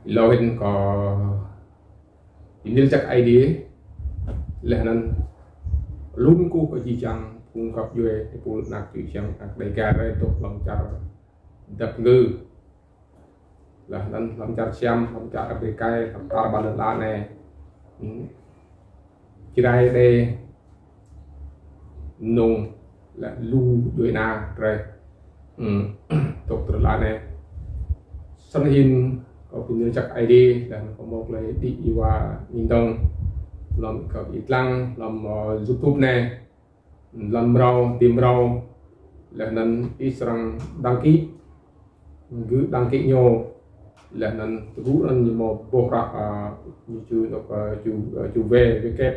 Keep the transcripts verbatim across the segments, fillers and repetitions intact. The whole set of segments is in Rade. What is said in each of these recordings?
Lŏ hĭn kâo bi mni lač jăk Aê Diê, leh anăn lŏ kkuh kơ jih jang phung găp djuê, êpul anak čô čiăng anak Dêga drei dôk hlăm čar dap ngư. Leh anăn hlăm čar Siam, hlăm čar Amêrik, hlăm tar ƀar lăn ala anei. Hmm. Jrai đei nông leh lu djuê ana drei. Hmm. Dôk ti lăn ala anei. Snăn hĭn kâo bi mni lač jăk Aê Diê, leh anăn kâo mâo klei đĭ êwa êdong, hlăm kâo êdlăng, hlăm, ơ, YouTube anei. Lăn mrâo, ti mrâo, leh anăn ih srăng đăng ký, gư̆ đăng ký ñu, leh anăn tơgŭ anăn ñu mâo boh hră, a, ñu ču, ơ, ču, ơ, ču wê, wê kĕp,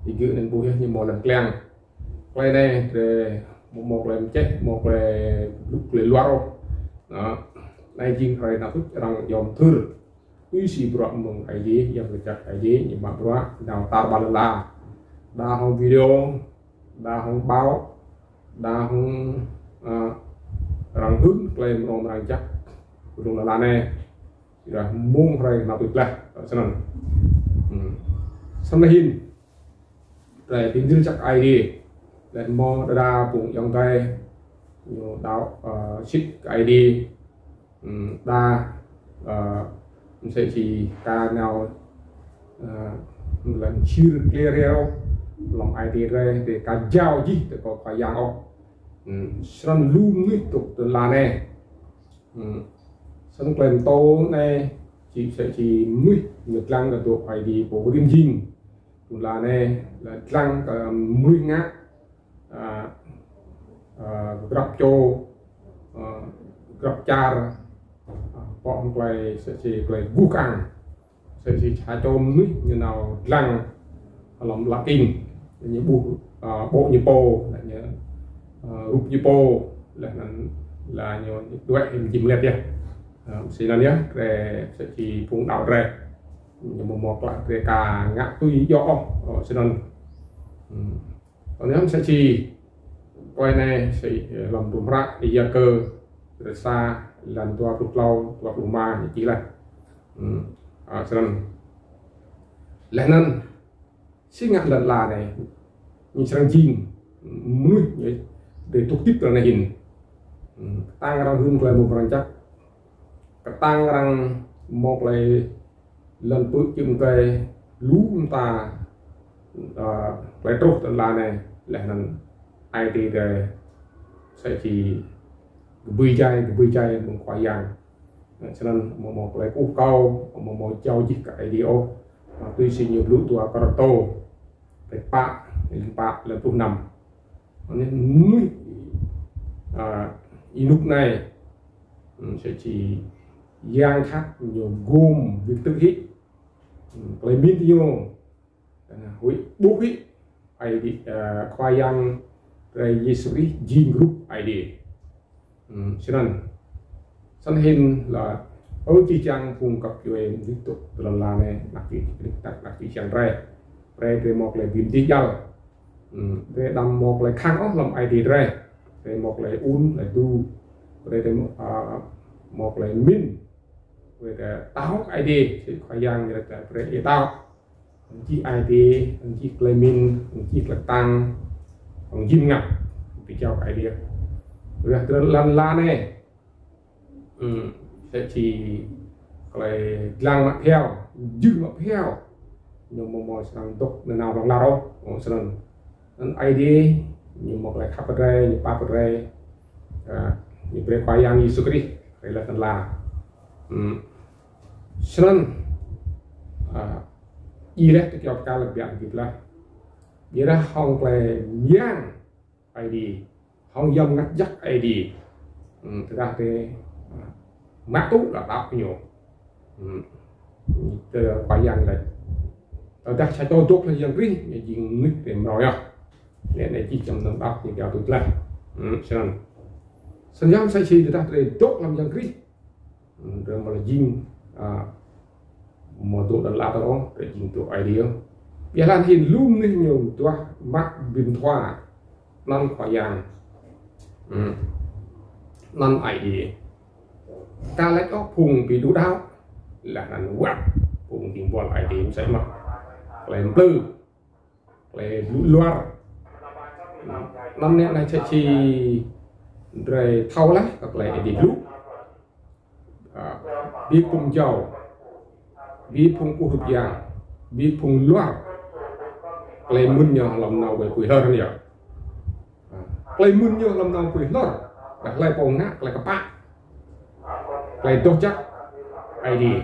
ih gư̆ anăn ƀuh yơh ñu mâo lăn kliăng. Klei anei drei mâo, mâo klei mčeh, mâo klei blŭ klei luar ôh. Nă, anei jing hruê anăn tuč arăng yom thur. Tui si bruă mơ̆ng Aê Diê, yang kơ jăk Aê Diê, ñu mă bruă, nao tar ƀar lăn ala. Đa hŏng video, đa hŏng báo, đa hŏng, ơ, arăng hưn klei mrâo mrang jăk, kơ lăn ala anei. Dah mơ̆ng hruê anăn tuč leh, snăn. Hmm. Snăn hĭn. Drei bi mni lač jăk Aê Diê. Leh mâo đa đa phung ayŏng adei, ñu đăo, ơ, sĭt kơ Aê Diê. Hmm, đa, ơ, msĕ si ka nao, ơ, lăn čir clear hĕ ôh, hlăm Aê Diê drei, drei ka jao jih, drei kơ Khua Yang ôh. Hmm, snăn lu mnuih dôk ti lăn ala anei. Hmm, snăn klei mtô anei, či msĕ si mnuih, ñu dlăng kơ dôk Aê Diê pô rĭm jing. Ti lăn ala anei, leh dlăng kơ mnuih ngă, a, a, grăp čô, a, grăp čar, a, pŏk hŏng klei msĕ si klei guh kơang. Msĕ si sa čô mnuih ñu nao dlăng hlăm latin, ñu ƀuh, a, ƀô̆ ñu pô, leh ñu, a, rup ñu pô, leh anăn leh ñu đuĕ hĭn jing mlĕt yơh. A, snăn yơh, drei msĕ si phung đăo drei. Ñu mâo mâo klei drei ka ngă tui yơh ôh, ơ, snăn. Hmm. Anăn msĕ si, klei anei si, ơ, hlăm hdruôm hră Yakơ, kdrêč sa, êlan dua pluh tlâo, dua pluh êma, ñu čih leh. Hmm. A, snăn. Leh anăn, si ngă lăn ala anei, ñu srăng jing, mnuih, ñu, drei dôk hdĭp ti lăn ala anei hĭn. Hmm. Ktang arăng hưn klei mrâo mrang jăk. Ktang arăng mâo klei lăn pư̆ čư̆ mkei lu mta, ơ, klei truh ti lăn ala anei, leh anăn Aê Diê drei msĕ si kbưi jai, kbưi jai mơ̆ng Khua Yang. Snăn mâo mâo klei kkuh kâo, mâo mâo jao jih kơ Aê Diê ôh. Tui si ñu blŭ dua Kôrantô, kdrêč pă, êlan pă, êlan pluh năm. Anei mnuih, a, ênuk anei, hmm, msĕ si yang jhat ñu gum bi ktư̆ hĭ, hmm, klei mĭn diñu, huĭ ƀuh hĭ Aê Diê, a, Khua Yang drei Yêsu Krist jing rup Aê Diê. Hmm, snăn. Snăn hĭn leh, ơ, jih jang phung găp djuê mnuih dôk ti lăn ala anei, anak čô, anak čô čiăng drei. Drei, drei mâo klei bi mdih djăl. Hmm, drei đăm mâo klei khăng ôh hlăm Aê Diê drei. Drei mâo klei ŭn, klei dŭ. Drei, drei mâo, a, mâo klei mĭn. Drei, drei đăo Aê Diê, si Khua Yang drei, drei, drei đăo. Jih Aê Diê, jih klei mĭn, jih klei ktang, jih mngăt, bi jao kơ Aê Diê. Ƀiădah ti lăn ala anei, hmm, msĕ si klei dlăng mă bhiâo, jưh mă bhiâo. Ñu mâo mâo srăng dôk nanao hlŏng lar ôh, ơ, snăn. Anăn Aê Diê, ñu mâo klei khăp kơ drei, ñu pap kơ drei, a, ñu brei Khua Yang Yêsu Krist, brei leh ti lăn ala. Hmm. Snăn, a, ih leh ti kyâo kal biă bi blah. Ƀiădah hŏng klei myang Aê Diê, hŏng yang mngăt jăk Aê Diê. Hmm, tơdah drei, a, mă tŭ leh đăo kơ ñu. Hmm. Tơ Khua Yang lač. Tơdah sa čô dôk hlăm Yang Krist, ñu jing mnuih drei mrâo yơh. Leh anei jih jang mnơ̆ng đăo ñu kyâo tuč leh. Hmm, snăn. Snăn yơh msĕ si tơdah drei dôk hlăm Yang Krist. Hmm, drei mâo leh jing, a, mâo dôk ti lăn ala ôh, drei jing dôk Aê Diê. Ƀiădah hĭn lu mnuih ñu duah mă bi mthua. Anăn Khua Yang. Hmm. Anăn Aê Diê. Ka lač ôh phung bi đu đăo. Leh anăn wăt phung dĭng buăl Aê Diê msĕ mơh. Klei mplư, klei blŭ luar. Anăn nĕ anei msĕ si drei thâo leh kơ klei Aê Diê blŭ. A, bi phung jao, bi phung kkuh rup yang, bi phung luar. Klei mưn ñu hlăm nao wê pui hlơr anăn yơh. A, klei mưn ñu hlăm nao pui hlơr, dah klei pô ngă klei kpă, klei doh jăk Aê Diê.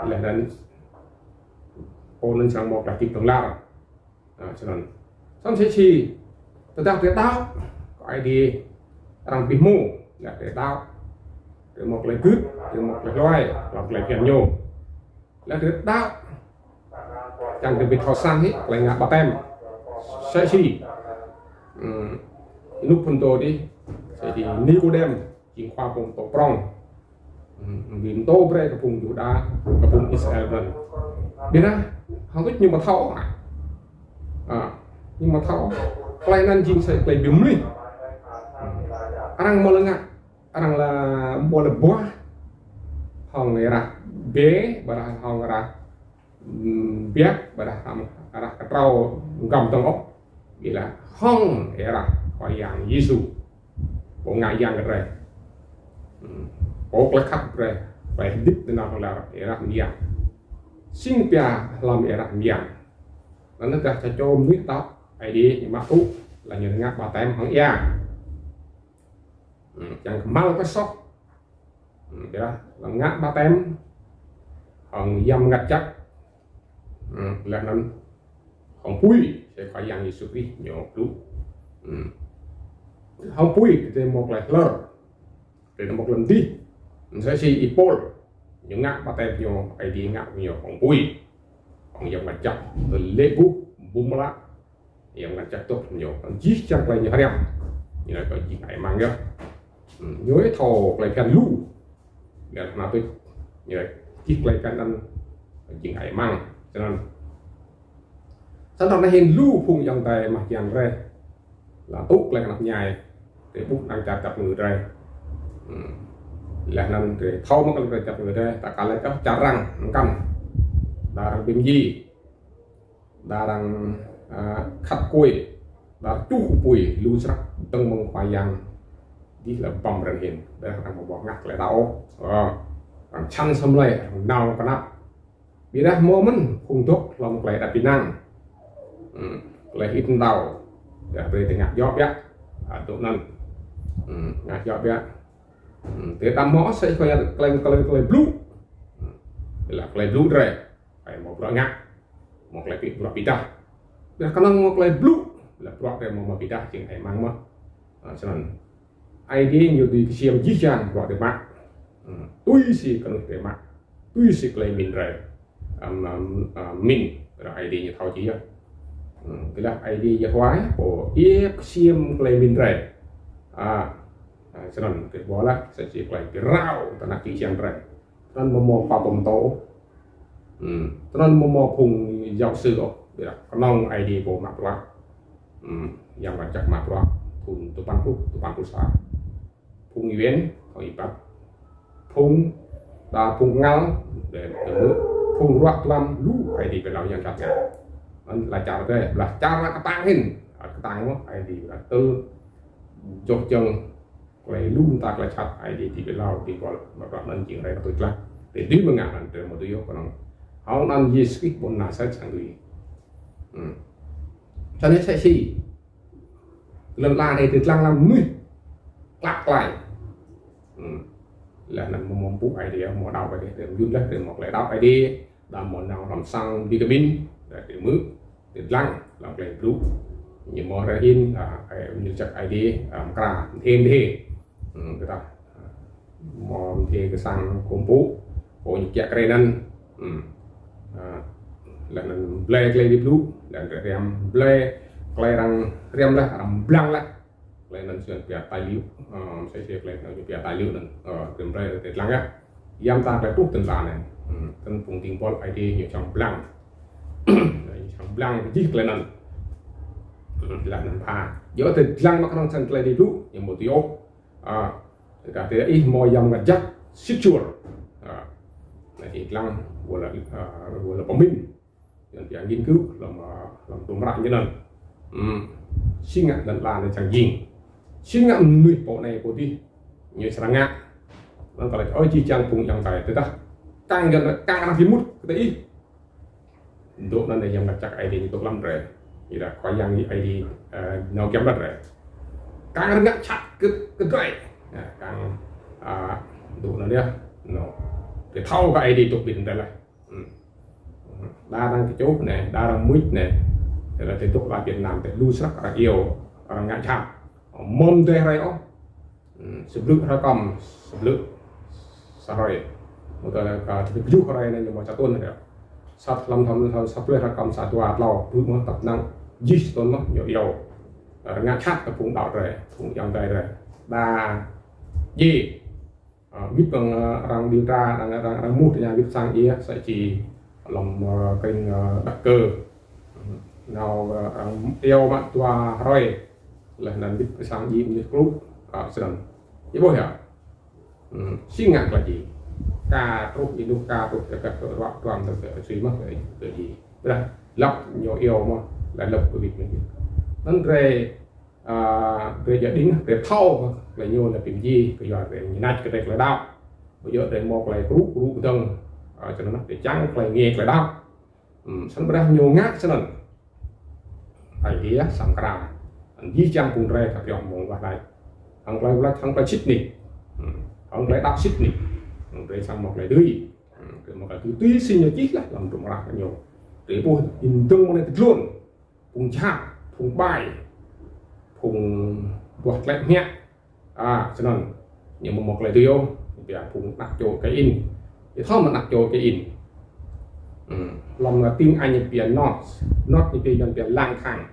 Leh anăn pô anăn srăng mâo klei hdĭp hlŏng lar. A, snăn. Snăn msĕ si, tơdah drei đăo kơ Aê Diê, arăng bi hmô, leh drei đăo, drei mâo klei gưt, drei mâo klei hluê, hlăm klei bhiăn ñu. Leh drei đăo, čiăng drei bi thâo săng hĕ klei ngă ƀaptem. Msĕ si, hm, ênuk phŭn dô dih, msĕ si Nikôdem, jing khua pô mtô prŏng. Hm, bi mtô brei kơ phung Yuđa, kơ phung Israel anăn. Ƀiădah, hŏng tuč ñu amâo thâo. A, ñu amâo thâo. Klei anăn jing sa klei bi mlih. Hm. Arăng amâo lŏ ngă, arăng lač amâo lŏ buah hŏng êrah bê, ƀiădah hŏng êrah, hm, biăk, ƀiădah hŏng êrah ktrâo mgăm dơ̆ng ôh. Ƀiădah hŏng êrah Khua Yang Yêsu. Pô ngă yang kơ drei. Hm. Pô klei khăp drei. Klei hdĭp ti anăp hlăm êrah myang. Sĭt pia hlăm êrah myang. Anăn tơdah sa čô mnuih đăo Aê Diê ñu mă tŭ, leh ñu ngă ƀaptem hŏng êa. Hm, čiăng kmhal kơ soh. Hm, ƀiădah leh ngă ƀaptem hŏng Yang Mngăt Jăk. Hm, leh anăn hŏng pui, sa Khua Yang Yêsu Krist ñu blŭ. Hm. Hŏng pui, drei mâo klei hlơr. Drei mâo klei mdih. Msĕ si Y-Pôl, ñu ngă ƀaptem ñu, Aê Diê ngă ñu hŏng pui. Hŏng Yang Mngăt Jăk, lĕ buh, bum lă. Yang Mngăt Jăk tŭ ñu, jih jang klei ñu hriăm. Ñu lač kơ jing hơăi mang yơh. Hm, ñu thâo klei bhiăn lu. Ƀiădah anăn tuč, ñu lač jih klei bhiăn anăn jing hơăi mang. Snăn. Snăn anăn hĭn lu phung ayŏng adei mah jiăng drei. Lač tŭ klei knap mñai. Drei ƀuh anăn čar čăp ngư drei. Hm. Leh anăn drei thâo mơh klei čăp ngư drei. Ta ka lač kơ čar arăng mkăn. Đa arăng bi mdjiê. Đa arăng, a, khăt kkuê, đa arăng čuh pui, lu snăk dơ̆ng mơ̆ng Khua Yang dih lĕ băm arăng hĭn, đa arăng mâo boh ngă klei đăo. Ơ, arăng čhăn asei mlei, arăng nao knap. Ƀiădah mâo mơ̆n phung dôk hlăm klei êđăp ênang. Hm, klei hdĭp mtao. Ya, brei drei ngă djŏ ƀiă. A, dôk anăn. Hm, ngă djŏ ƀiă. Hm, drei đăm mâo sa klei, klei, klei, klei blŭ. Hm, ƀiădah klei blŭ drei. Klei mâo bruă ngă, mâo klei bi, bruă bi êdah. Ƀiădah knŏng mâo klei blŭ, leh bruă drei amâo mâo bi êdah jing hơăi mang mơh. A, snăn. Aê Diê ñu dưi ksiêm jih jang bruă drei mă. Hm, tui si knuih drei mă, tui si klei mĭn drei. Hm, hm, hm, mĭn, ƀiădah Aê Diê ñu thâo jih yơh. Hm, ƀiădah Aê Diê Yêhôwa, pô iêp ksiêm klei mĭn drei. A, a, snăn, drei ƀuh leh, sa čô klei bi rao, ti anăp jih jang drei. Snăn amâo mâo khua pô mtô. Hm. Snăn amâo mâo phung giáo sư ôh. Ƀiădah knŏng Aê Diê pô mă bruă. Hm. Yang Mngăt Jăk mă bruă. Thŭn dua păn pluh, dua păn pluh sa. Phung Y-Wen, phung Y-Băt. Phung, đa phung Ngăl, đa, đa, phung ruă duam lu Aê Diê bi êlâo Yang Mngăt Jăk. Anăn lač čar drei, lač čar arăng ktang hĭn. Arăng ktang mơh, Aê Diê bi êlâo tơl. Joh jơ̆ng, klei lu mta klei jhat Aê Diê bi êlâo, bi êlâo, mă bruă anăn jing drei kơ tui tlah. Drei dưi mơ̆ng anăn, drei amâo dưi ôh knŏng. Hŏng anăn Yêsu Krist ƀuôn Nasaret srăng dưi. Hm. Snăn msĕ si. Lăn ala anei drei dlăng hlăm mnuih. Klă klei. Hm. Leh anăn amâo mâo mpŭ Aê Diê, amâo đăo Aê Diê, drei mjŭn leh, drei mâo klei đăo Aê Diê. Đa mâo nao hlăm sang bi kmĭn, drei mưn, drei dlăng, hlăm klei blŭ. Ñu mâo hruê anei, a, ai, ñu čăk Aê Diê, a, mkra, mdê mdê. Hm, kơ tah, a, mâo mdê kơ sang kkuh mpŭ, pô ñu kiă kriê anăn. Hm. A, leh anăn blei klei bi blŭ, leh anăn hriăm blei, klei arăng hriăm leh, arăng mblang leh. Klei anăn snăn pia tài liệu, ơ, msĕ si klei anăn ñu pia tài liệu anăn, ơ, drei brei drei dlăng yơh. Ya mta klei truh ti lăn ala anei. Hm, kơ phung dĭng buăl Aê Diê ñu čang mblang. Ñu čang mblang kơ jih klei anăn. Hm, leh anăn pha. Yơh drei dlăng mă knŏng snăn klei bi blŭ, ñu amâo dưi ôh. A, kơ drei ih mâo Yang Mngăt Jăk, sĭt suôr. A, Ih dlăng wala, wala pơmĭn. Anăn pia nghiên cứu hlăm, hlăm tum rah ñu anăn. Hmm. Si ngă lăn ala anei čiăng jing. Si ngă mnuih pô anei pô dih. Ñu srăng ngă. Anăn kâo lač ơ jih jang phung ayŏng adei tơdah. Kăng jăn kăng arăng bi mŭt kơ ih. Dôk anăn anei yang ngă jăk Aê Diê ñu dôk hlăm drei. Ih dah Khua Yang Aê Diê, ơ, nao giăm hlăm drei. Kăng arăng ngă jhat kơ, kơ drei. Nah, kăng, a, dôk anăn yơh. No. Drei thâo kơ Aê Diê dôk ƀĭt drei leh. Hmm. Đa arăng kčuh anei, đa arăng mưč anei. Tơdah drei dôk hlăm Việt Nam, drei lu snăk arăng iêu, arăng ngă jhat. Mơ̆ng drei hriê ôh. Hmm, sa blư̆ hriê kăm, sa blư̆ sa hruê. Mơ̆ng tơdah kơ kjuh hruê anei ñu mâo čatuôn hriê. Sat hlăm thăm thăm sa blư̆ hriê kăm sa dua tlâo, blư̆ mơh tăp năng jih čatuôn mơh ñu iêu. Arăng ngă jhat kơ phung đăo drei, phung ayŏng adei drei. Đa jih. A, wĭt ƀăng, a, arăng điều tra, arăng, arăng, arăng muh tơña wĭt sang djiê, sa čô hlăm, a, kênh, a, Đăk Kơ. Nao, a, arăng iêu mă dua hruê. Leh anăn wĭt sang djiê mnuih klŭ, a, snăn. Ih ƀuh yơh. Hmm, si ngă klei djiê. Ka truh ênuk ka truh kơ, kơ, kơ ruă duam tơ kơ sui mơh kơ, kơ djiê. Ƀiădah lăp ñu iêu mơh, leh lăp kơ wĭt mnuih. Anăn drei a, drei djă đing, drei thâo, klei ñu anei bi mdjiê, kyua drei ñu nač kơ drei klei đăo. Ƀu djŏ drei mâo klei krŭ, krŭ kdơ̆ng, a, snăn drei čiăng klei nge klei đăo. Hmm, snăn ƀiădah ñu ngă snăn. Aê Diê srăng kra. Anăn jih jang phung drei ka pioh mơ̆ng wah lač. Hŏng klei wah lač, hŏng klei sĭt nik. Hmm, hŏng klei đăo sĭt nik. Hmm, drei srăng mâo klei dưi. Hmm, drei mâo klei dưi, dưi si ñu čih leh hlăm tum rah ñu. Drei ƀuh êdŭng mơ̆ng anei tơdlôn. Phung jhat, phung ƀai, phung duah tlĕ mă. A, snăn. Ñu amâo mâo klei dưi ôh, pia phung anak čô Kain. Ih thâo mơ̆ anak čô Kain. Hmm. Hlăm tiếng Anh ñu pia Nôt. Nôt ñu pia, ñu pia lang thang.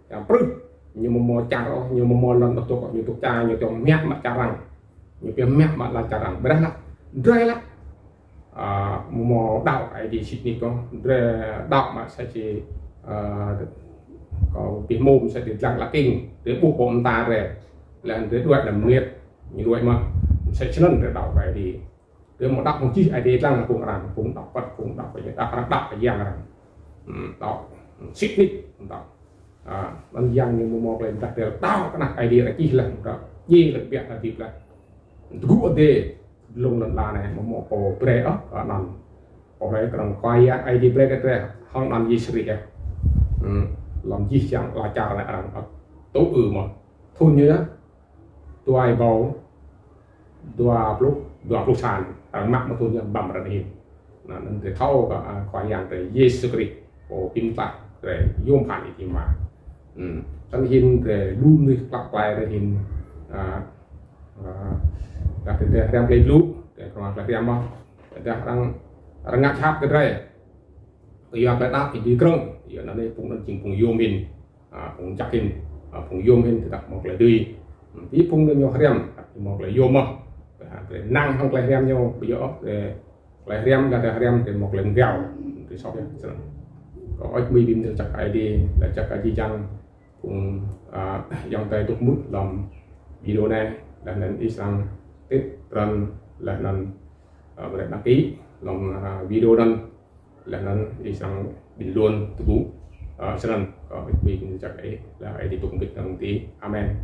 Yang prưh. Ñu amâo mâo čar ôh, ñu amâo mâo lăn ôh, dôk ñu dôk čar, ñu dôk mă mă čar arăng. Ñu pia mă mă lăn čar arăng. Ƀiădah leh. Drei leh. A, amâo mâo đăo Aê Diê sĭt nik ôh, drei đăo mă sa čô, a, kâo bi hmô msĕ si dlăng lă king, drei ƀuh ƀô̆ mta drei, leh anăn drei đuĕ anăn mliêt, ñu đuĕ mơh, msĕ snăn drei đăo Aê Diê. Drei amâo đăo hŏng jih Aê Diê dlăng phung arăng, phung đăo păt, phung đăo păt, đăo arăng, đăo yang arăng. Hmm, đăo, sĭt nik, đăo. A, anăn yang ñu amâo mâo klei mdah drei đăo kơ anak Aê Diê arăng čih leh, đăo, djiê leh biă leh dĭp leh. Tơgŭ adei, dlông lăn ala anei, amâo mâo pô brei ôh, kơ anăn. Pô brei kơ anăn Khua Yang Aê Diê brei kơ drei, hŏng anăn Yêsu Krist yơh. Hmm, hlăm jih jang ala čar anei arăng ăt tŭ ư mơh. Thŭn ñu yơh, dua êbâo, dua pluh, dua pluh sa, arăng mă mơh thŭn ñu băm arăng hin. Anăn, anăn drei thâo kơ, a, Khua Yang drei Yêsu Krist, pô bi mtlaih drei yuôm bhăn êdimima. Hmm. Snăn hĭn drei lu mnuih klăk klai drei hĭn, a, a, dah drei hriăm klei blŭ, drei hriăm klei hriăm mơh. Dah arăng, arăng ngă jhat kơ drei. Kyua klei đăo kơ drei krơ̆ng, yua anăn anei phung anăn jing phung yuôm hĭn. A, phung jăk hĭn, a, phung yuôm hĭn tơdah mâo klei dưi. Hmm, ti phung ñu hriăm, ăt mâo klei yuôm mơh. Drei năng hŏng klei hriăm ñu, ƀu djŏ, drei klei hriăm, dah drei hriăm, drei mâo klei mgao. Drei soh yơh, snăn. Kâo ăt mĭn bi mni jăk Aê Diê, lač jăk kơ jih jang phung, a, ayŏng adei dôk mŭt hlăm video anei, leh anăn ih srăng tip trăn, leh anăn, a, brei đăng ký hlăm, a, video anăn. Leh anăn ih srăng bình luận tơgŭ. A, snăn, kâo bi mni jăk ih, leh Aê Diê dôk mbĭt hŏng ih. Amen.